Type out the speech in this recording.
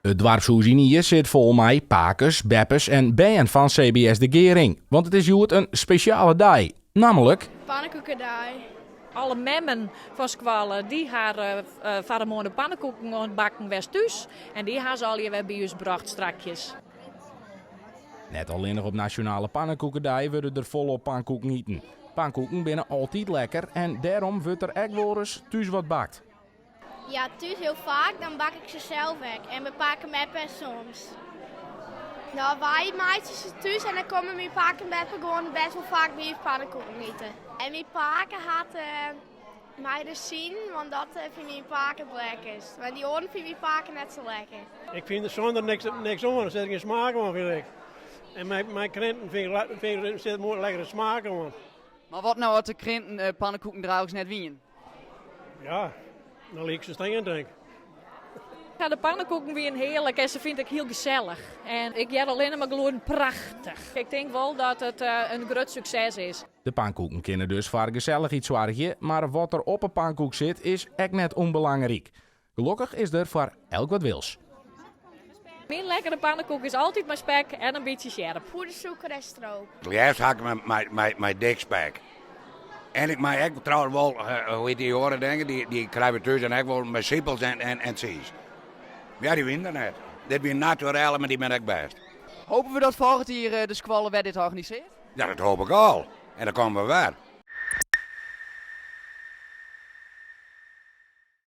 It doarpshûs yn Ie sit fol mei pakes, beppes en bern fan CBS De Gearhing. Want it is hjoed in spesjale dei, nammentlik. Pannekoekedei. Alle memmen fan skoalle dy ha foar de moarn de pannekoeken oan it bakken west thús. En dy ha se allegear wer by ús brocht strakjes. Net allinnich op Nasjonale Pannekoekedei wurde der folop pankoeken iten. Pankoeken binne altyd lekker en dêrom wurdt der ek wolris thús wat bakt. Ja, thús hiel faak, dan bak ik se sels ek. En by pake en beppe soms. No, wy meitsje se thús en dan komme myn pake en beppe gewoan bêst wol faak by ús pannekoeken ite. En myn pake hat mei rezinen, want dat fynt myn pake it lekkerst. Want dy oaren fynt myn pake net sa lekker. Ik fyn der sûnder niks oan, der sit gjin smaak oan fyn ik. En mei krinten fyn ik sit in lekkere smaak oan. Mar wat no as de krinten pannekoeken daliks net wienen? Ja, dan lit ik se stean tink. Ja, de pannekoeken wienen hearlik en se fynt it hiel gesellich. En ik hear allinne mar gelûden prachtich. Ik tink wol dat it in grut sukses is. De pankoeken kinne dus foar gesellichheid soargje, mar wat der op 'e pankoek sit is ek net ûnbelangryk. Gelokkich is der foar elk wat wils. Myn lekkere pannekoek is altyd mei spek en in bytsje sjerp. Poedersûker en stroop. It leafst ha ik mei dik spek. En ik mei ek trouwens wol, hoe hjit dy oare dingen, dy krije we thús dan ek wol mei sipels en tsiis. Ja, dy wiene der net. Dit wie naturelle, mar dy binne ek bêst. Hoopje we dat folgjend jier de skoalle wer dit organisearret? Ja, dat hoopje ik al. En dan komme we wer.